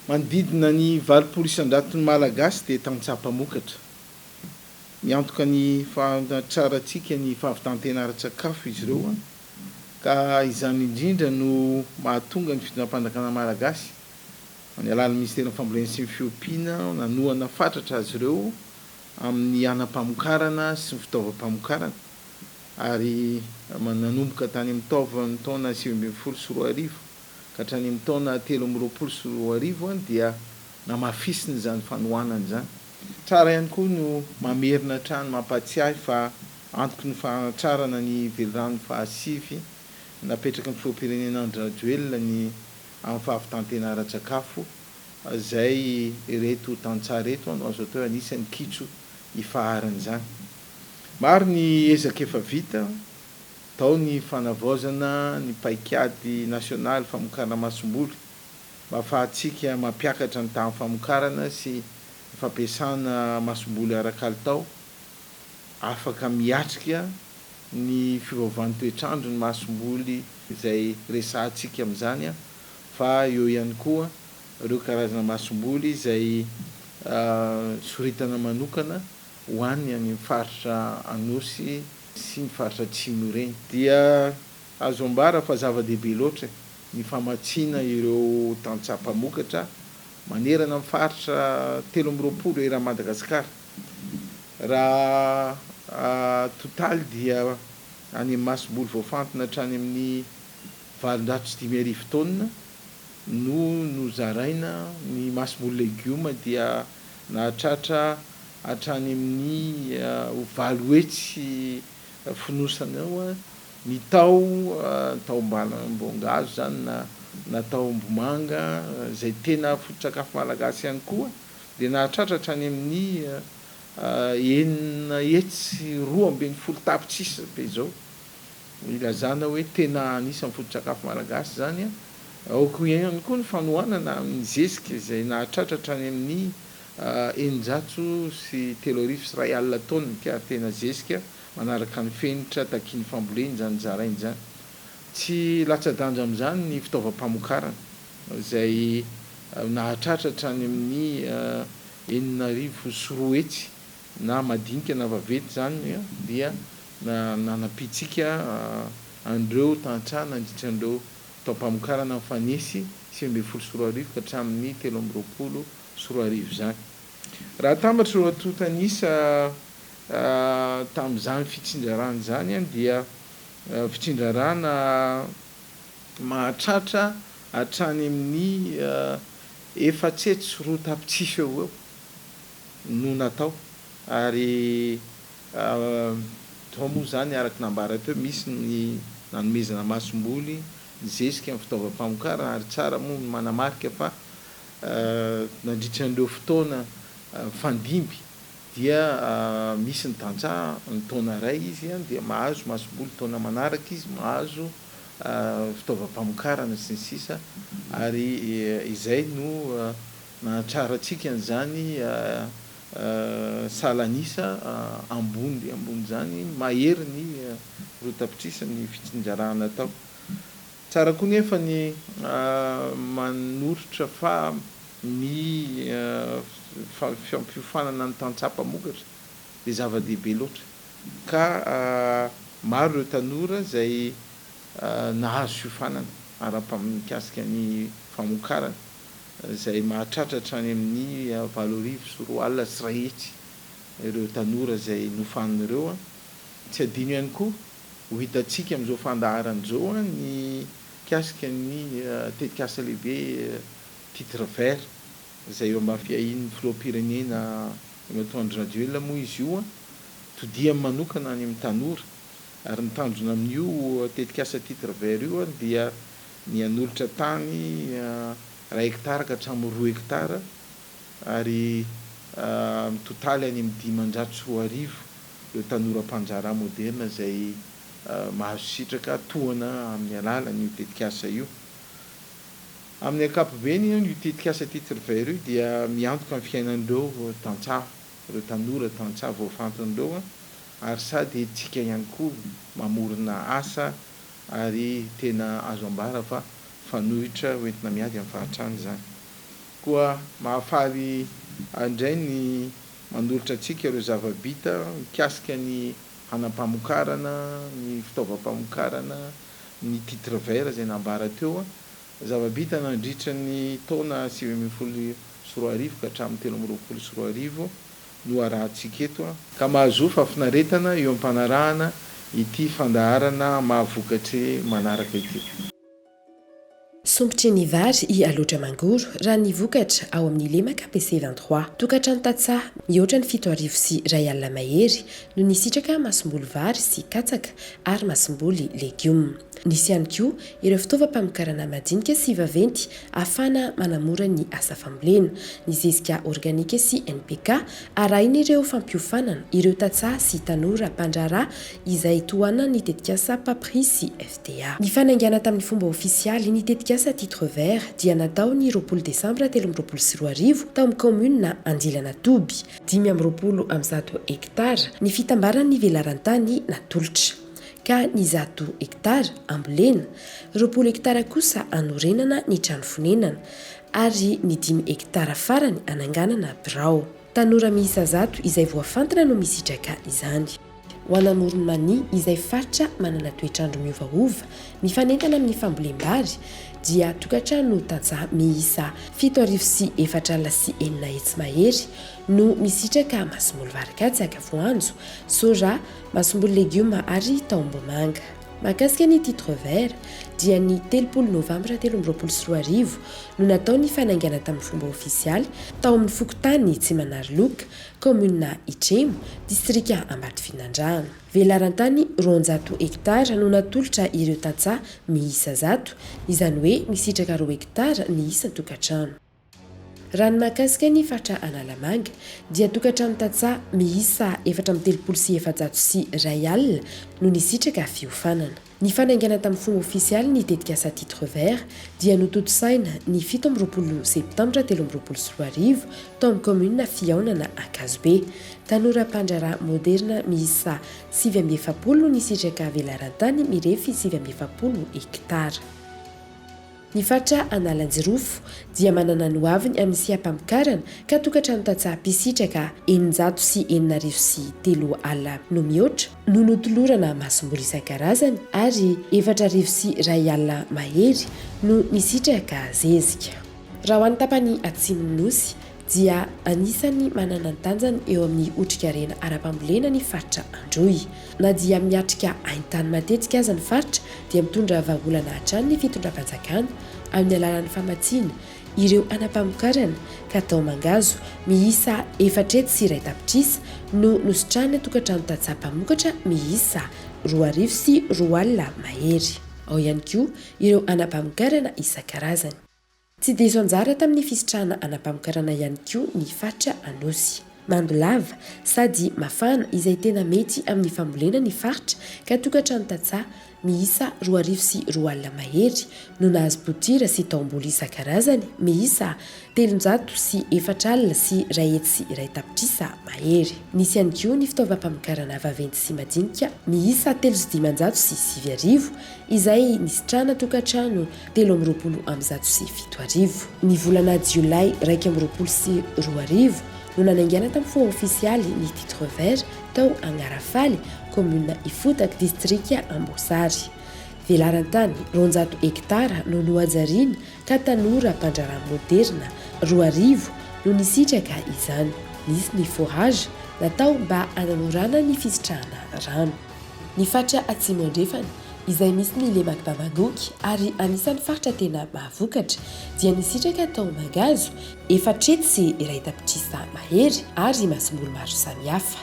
Manodidina ny 80 isan-jaton'ny Malagasy dia tantsaha mpamokatra. Miantoka ny fahatrarantsika ny fahavitan-tena ara-tsakafo izy ireo ka izany indrindra no mahatonga ny fitondram-panjakana malagasy amin'ny alalan'ny Minisiteran'ny Fambolena sy ny Fiompiana nanohana fatratra azy ireo amin'ny hanam-pamokarana sy ny fitaovam-pamokarana ary nanomboka tany amin'ny taova taona 2019 ka hatrany amin'ny taona 2023 dia namafisina izany fanohanana izany. Tsara ihany koa no mamerina hatrany mampahatsiahy fa antoky ny fahatrarana ny velirano fahasivy napetraky ny filoham-pirenena Andry Rajoelina ny amin'ny fahavitan-tena ara-tsakafo izay ireto tantsaha ireto no azo atao hoe anisan'ny kitro ifaharan'izany. Maro ny ezaka efa vita, tao ny fanavaozana ny paikady nasionaly famokarana masomboly mba ahafahantsika mampiakatra ny tahan'ny famokarana sy ny fampiasana masomboly ara-kalitao afaka miatrika ny fiovaovan'ny toetr'andro ny masomboly izay resahantsika amin'izany fa eo ihany koa ireo karazana masomboly izay soritana manokana ho an'ny any amin'ny faritra Anosy sy ny faritra Atsimo ireny. Dia azo ambara fa zava-dehibe loatra ny famatsiana ireo tantsaha mpamokatra manerana ny faritra 23 eran'i Madagasikara. Raha totaly dia any amin'ny masomboly voafantina hatrany amin'ny 58 taonina no nozaraina, ny masomboly legioma dia nahatratra hatrany amin'ny 800 fonosana eo, ny tao taom-boangazo izany na na taom-bomanga izay tena foto-tsakafo malagasy ihany koa dia nahatratra hatrany amin'ny 612 tapitrisa be izao. Ilazana hoe tena anisan'ny foto-tsakafo malagasy izany. Ao koa ihany koa ny fanohanana amin'ny zezika izay nahatratra hatrany amin'ny 3601 taonina ka tena zezika manaraka ny fenitra takian'ny fambolena izany zaraina izany. Tsy latsa-danja amin'izany ny fitaovam-pamokarana izay nahatratra hatrany amin'ny 206 na madinika na vaventy izany dia nanampiantsika an'ireo tantsaha nandritra an'ireo taom-pamokarana mifanesy 2019 ka hatramin'ny 2023 izany. Raha atambatra ireo antontan'isa tamin'izany fitsinjarana izany dia fitsinjarana mahatratra hatrany amin'ny 402 tapitrisa eo ho eo no natao ary tao moa izany araka nambara teo misy ny nanomezana masomboly, ny zezika, ny fitaovam-pamokarana ary tsara moa ny manamarika fa nandritra an'ireo fotoana mifandimby dia misy ny tantsaha ny taona iray izy dia mahazo masomboly, taona manaraka izy mahazo fitaovam-pamokarana sy ny sisa ary izay no nahatrarantsika an'izany salan'isa ambony dia ambony izany, mahery ny 2 tapitrisa ny fitsinjarana atao. Tsara koa nefa ny manoritra fa ny fampiofanana ny tantsaha mpamokatra dia zava-dehibe loatra ka maro ireo tanora izay nahazo fiofanana ara-mikasika ny famokarana izay mahatratra hatrany amin'ny 2108 ireo tanora izay nofanina ireo. Tsy adino ihany koa ho hitantsika amin'izao fandaharana izao ny mikasika ny tetikasa lehibe titre vert izay eo ambany fiahian'ny filoham-pirenena Andriamatoa Andry Rajoelina moa izy io, todihany manokana any amin'ny tanora ary ny tanjona amin'io tetikasa titre vert io dia ny hanolotra tany 1 hectare ka hatramin'ny 2 hectare ary mitotaly any amin'ny 2500 ireo tanora mpandraharaha moderna izay mahazo sitraka tohana amin'ny alalan'io tetikasa io. Amin'ny ankapobeny io tetikasa titre vert io dia miantoka ny fiainan'ireo tantsaha, ireo tanora tantsaha voafantin'ireo ary sady tsika ihany koa mamorona asa ary tena azo ambara fa fanohitra hoentina miady amin'ny fahantrana izany. Koa mahafaly ahy indray ny manolotra antsika ireo zava-bita mikasika ny hanam-pamokarana, ny fitaovam-pamokarana, ny titre vert izay nambara teo. Zava-bita nandritra ny taona 2019 ka hatramin'ny 2023 no arahantsika eto, ka mahazoa fahafinaretana eo am-panarahana ity fandaharana mahavokatry manaraka ity. Sompitry ny vary i Alaotra Mangoro raha ny vokatra ao amin'ny lemaka PC 23. Tokantrano tantsaha mihoatra ny 1070 mahery no nisitraka masomboly vary sy katsaka ary masomboly legioma. Nisy ihany koa ireo fitaovam-pamokarana madinika sy vaventy ahafahana manamora ny asa fambolena, ny zezika organika sy NPK, arahin'ireo fampiofanana ireo tantsaha sy tanora mpandraharaha izay tohanan'ny tetikasa Papri sy FDA. Ny fanaingana tamin'ny fomba ofisialy ny tetikasa Titre Vert dia natao ny 20 desambra 2023 tao amin'ny kaominina Andilanatoby. 125 hektara ny fitambaran'ny velaran-tany natolotra, ka ny 100 hektara ambolena, 20 hektara kosa anorenana ny trano fonenana, ary ny dimy hektara farany ananganana birao. Tanora miisa 100 izay voafantina no misitraka izany. Ho an'Amoron'i Mania izay faritra manana toetr'andro miovaova, mifanentana amin'ny fambolem-bary, dia tokantrano tantsaha miisa 670 06 mahery no misitraka masomboly vary katsaka, voanjo, soja, masomboly legioma ary tahom-bomanga. Mahakasika ny titre vert dia ny 30 novambra 2023 no natao ny fanaingana tamin'ny fomba ofisialy tao amin'ny fokontany Tsimanariloka, Kaominina Itremo, distrika Ambatofinandrahana. Velaran-tany 200 hektara no natolotra ireo tantsaha miisa 100, izany hoe misitraka roa hektara ny isan-tokantrano. Raha ny mahakasika ny faritra Analamanga dia tokantrano tantsaha miisa 1434 no nisitraka fiofanana. Ny fanaingana tamin'ny fomba ofisialy ny tetikasa Titre Vert dia notontosaina ny 27 septambra 2023 tao amin'ny kaominina Fihaonana Ankazobe. Tanora mpandraharaha moderina miisa 49 no nisitraka velaran-tany mirefy 49 hektara. Ny faritra Analanjirofo dia manana ny hoaviny amin'ny seha-pamokarana ka tokantrano tantsaha mpisitraka 60 603 no mihoatra no notolorana masomboly isan-karazany ary 4001 mahery no nisitraka zezika. Raha ho an'ny tapany atsimon'ny Nosy dia anisan'ny manana ny tanjany eo amin'ny otrikarena ara-pambolena ny faritra Androy. Na dia miatrika haintany matetika aza ny faritra dia mitondra vahaolana hatrany ny fitondram-panjakana amin'ny alalan'ny famatsiana ireo hanam-pamokarana ka tao Mangazo miisa 1 400 no nositrahana tokantrano tantsaha mpamokatra miisa 20 200 mahery. Ao ihany koa ireo hanam-pamokarana isan-karazany. Tsy diso anjara tamin'ny fisitrahana hanam-pamokarana ihany koa ny faritra Anosy. Mando lava sady mafana izay tena mety amin'ny fambolena ny faritra ka tokantrano tantsaha miisa 20 200 mahery no nahazo botira sy tahom-boly isan-karazany miisa 304 100 tapitrisa mahery. Nisy ihany koa ny fitaovam-pamokarana vaventy sy madinika miisa 95 309 izay nisitrahana tokantrano 723. Ny volana jiolay 2021 no nanaingana tamin'ny fomba ofisialy ny titre vert tao Agnarafaly, kaominina Ifotaka, distrika Amboasary. Velaran-tany 200 hektara no nohajariana ka tanora mpandraharaha moderina 2000 no nisitraka izany. Nisy ny forage natao mba hanamorana ny fisitrahana rano. Ny faritra Atsimo Andrefana izay misy ny lemak'i Bamangoky ary anisan'ny faritra tena mahavokatra dia nisitraka tao Mangazo 401 tapitrisa mahery ary masomboly maro samihafa.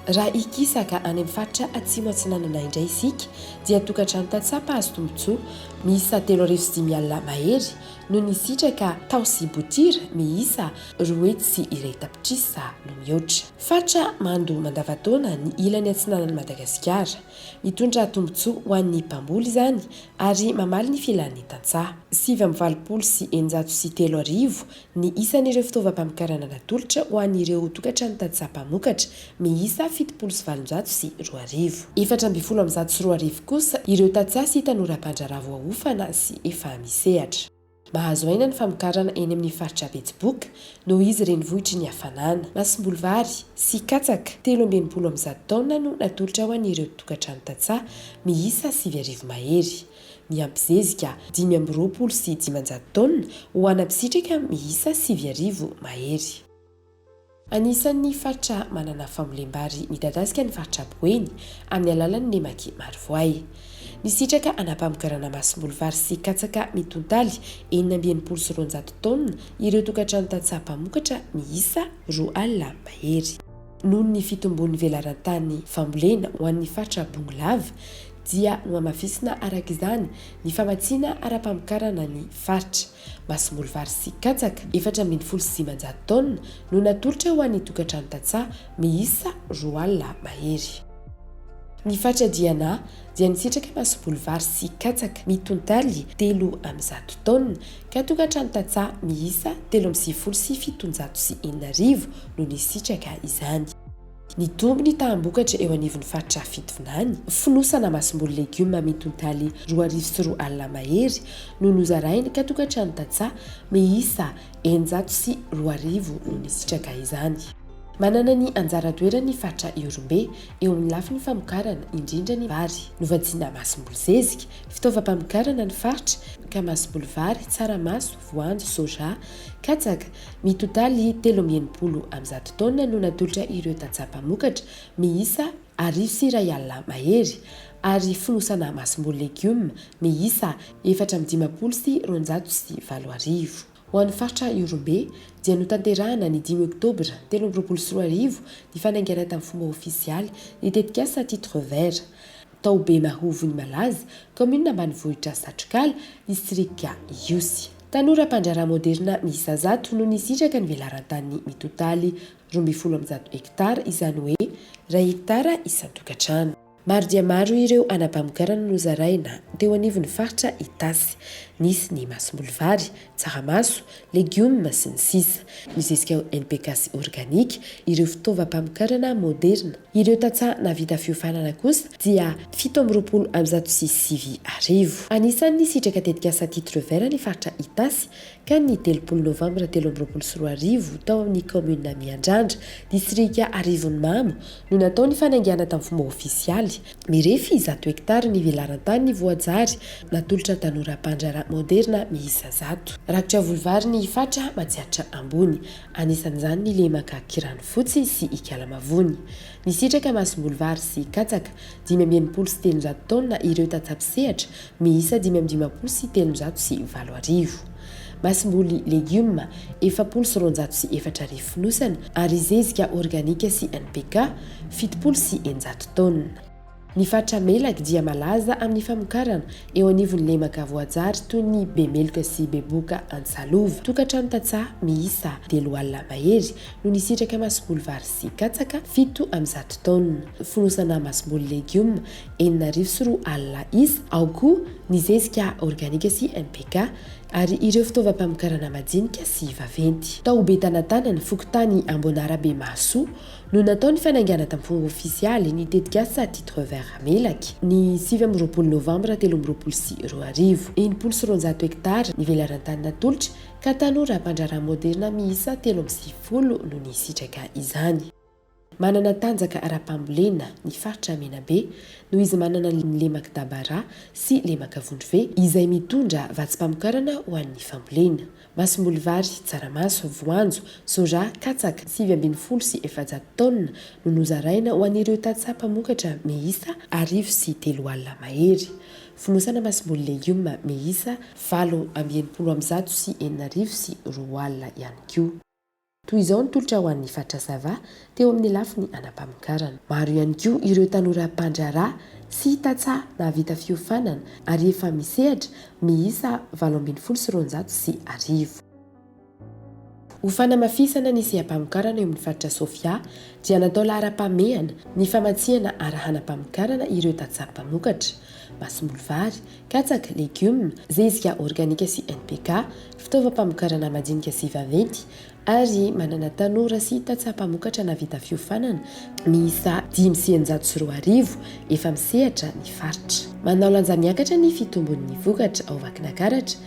Raha hikisaka any amin'ny faritra Atsimo Atsinanana indray isika dia tokantrano tantsaha mpahazo tombontsoa miisa 50 300 mahery no nisitraka tao sy botira miisa 201 tapitrisa no mihoatra. Faritra mando mandavantaona ny ilany atsinanan'i Madagasikara. Mitondra tombontsoa ho an'ny mpamboly izany ary mamaly ny filan'ny tantsaha. 689 389 ny isan'ireo fitaovam-pamokarana natolotra ho an'ireo tokantrano tantsaha mpamokatra miisa 2070. 2014 kosa ireo tantsaha sy tanora mpandraharaha voaofana sy efa misehatra. Mahazo aina ny famokarana eny amin'ny faritra Betsiboka noho izy renivohitry ny hafanana. Masomboly vary sy katsaka 163 taonina no natolotra ho an'ireo tokantrano tantsaha miisa 9000 mahery. Miampy zezika 525 taonina ho ana mpisitraka miisa 9000 mahery. Anisan'ny faritra manana fambolem-bary midadasika ny faritra Boeny, amin'ny alalan'ny lemaky Marovoay. Nisitraka anam-pamokarana masomboly vary sy katsaka mitontaly 266 taonina ireo tokantrano tantsaha mpamokatra miisa 20 mahery. Noho ny fitombon'ny velaran-tany fambolena ho an'ny faritra Bongolava dia nohamafisina araka izany ny famatsiana ara-pamokarana ny faritra. Masomboly vary sy katsaka, 514 taonina no natolotra ho an'ny tokantrano tantsaha miisa 20 mahery. Ny faritra Diana dia nisitraka masomboly vary sy katsaka mitontaly 103 taonina ka tokantrano tantsaha miisa 793 no nisitraka izany. Nitombo ny taham-bokatra eo anivon'ny faritra Fitovinany. Fonosana masomboly legioma mitontaly 2002 mahery no nozaraina ka tokantrano tantsaha miisa 2600 no nisitraka izany. Manana ny anjara toerany ny faritra Ihorombe eo amin'ny lafiny famokarana, indrindra ny vary. Novatsiana masomboly zezika, fitaovam-pamokarana ny faritra ka masomboly vary, tsaramaso, voanjo, soja, katsaka, Mitotaly 163 taonina no natolotra ireo tantsaha mpamokatra miisa 1100 mahery ary fonosana masomboly legioma miisa 254. Ho an'ny faritra Ihorombe dia notanterahana ny dimy oktobra 2023 ny fanaingana tamin'ny fomba ofisialy ny tetikasa Titre Vert tao Bemahovonimalaza, kaominina ambanivohitra Satrokala, distrika Ihosy. Tanora mpandraharaha moderina miisa 100 no nisitraka ny velaran-tany mitotaly 112 hektara, izany hoe iray hektara isan-tokantrano. Maro dia maro ireo anam-pamokarana nozaraina teo anivon'ny faritra Itasy. Nisy ny masomboly vary, tsaramaso, legioma, sy ny sisa. Ny zezika NPK sy organika, ireo fitaovam-pamokarana moderina. Ireo tantsaha nahavita fiofanana kosa dia 127. Anisan'ny nisitraka tetikasa Titre Vert ny faritra Itasy ka ny 30 novambra 2023 tao amin'ny kaominina Miandrandra, distrika Arivonimamo no natao ny fanaingana tamin'ny fomba ofisialy. Mirefy 100 hektara ny velaran-tany voajary natolotra tanora mpandraharaha moderina miisa 100. Rakotra voly vary ny faritra Matsiatra Ambony. Anisan'izany ny lemaka Kiranofotsy sy Ikalamavony. Nisitraka masomboly vary sy katsaka, 365 taonina ireo tantsaha mpisehatra miisa 355. Masomboly legioma, 240 fonosana ary zezika organika sy NPK, 670 taonina. Ny faritra Melaky dia malaza amin'ny famokarana eo anivon'ny lemaka voajary toy ny Bemeloka sy Beboka Antsalova. Tokantrano tantsaha miisa 30 mahery no nisitraka masomboly vary sy katsaka 107 taonina. Fonosana masomboly legioma 2006 isa, ao koa ny zezika organika sy NPK ary ireo fitaovam-pamokarana madinika sy vaventy. Tao Betanatanana, fokontany Amboanarabe Mahasoa, no natao ny fanaingana tamin'ny fomba ofisialy ny tetikasa Titre Vert Melaky, ny 29 novambra 2023. 260 hektara ny velaran-tany natolotra ka tanora mpandraharaha moderina miisa 93 no nisitraka izany. Manana tanjaka ara-pambolena ny faritra Menabe noho izy manana ny lemak'i Dabara sy lemaka Vondrove izay mitondra vatsim-pamokarana ho an'ny fambolena. Masomboly vary, tsaramaso, voanjo, soja, katsaka, 419 taonina no nozaraina ho an'ireo tantsaha mpamokatra miisa 1030 mahery. Fonosana masomboly legioma miisa 668 662 ihany koa. Toy izao ny tolotra ho an'ny faritra Sava teo amin'ny lafiny anam-pamokarana. Maro ihany koa ireo tanora mpandraharaha sy tantsaha nahavita fiofanana ary efa misehatra miisa 218. Ho fanamafisana ny seha-pamokarana eo amin'ny faritra Sofia dia natao laharam-pahamehana ny famatsiana ara-hanam-pamokarana ireo tantsaha mpamokatra, masomboly vary, katsaka, legioma, zezika organika sy NPK, fitaovam-pamokarana madinika sy vaventy, ary manana tanora sy tantsaha mpamokatra nahavita fiofanana miisa 2005 efa misehatra ny faritra. Manao lanja miakatra ny fitombon'ny vokatra ao Vakinakaratra.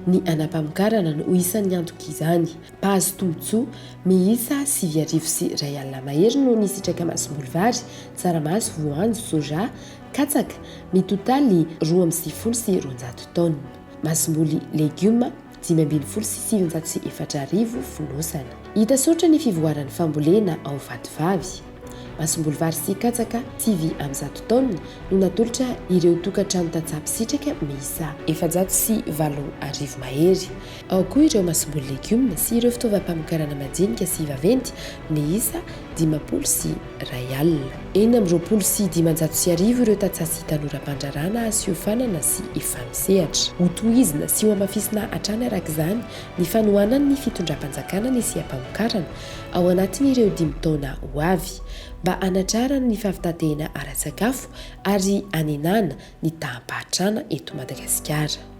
Ny anam-pamokarana no isan'ny antok'izany. Mpahazo tombontsoa miisa 1009 mahery no nisitraka masomboly vary, tsaramaso, voanjo, soja, katsaka, mitotaly 292 taonina. Masomboly legioma 915 fonosana. Hita soritra ny fivoaran'ny fambolena ao Vatovavy. Masomboly vary sy katsaka 109 taonina no natolotra ireo tokantrano tantsaha mpisitraka miisa 804 mahery. Ao koa ireo masomboly legioma sy ireo fitaovam-pamokarana madinika sy vaventy miisa 1050. 1526 ireo tantsaha sy tanora mpandraharaha nahazo fiofanana sy efa misehatra. Hotohizina sy hohamafisina hatrany araka izany ny fanohanan'ny fitondram-panjakana ny seha-pamokarana ao anatin'ireo dimy taona ho avy mba hanatrarana ny fahavitan-tena ara-tsakafo ary hanenana ny taham-pahantrana eto Madagasikara.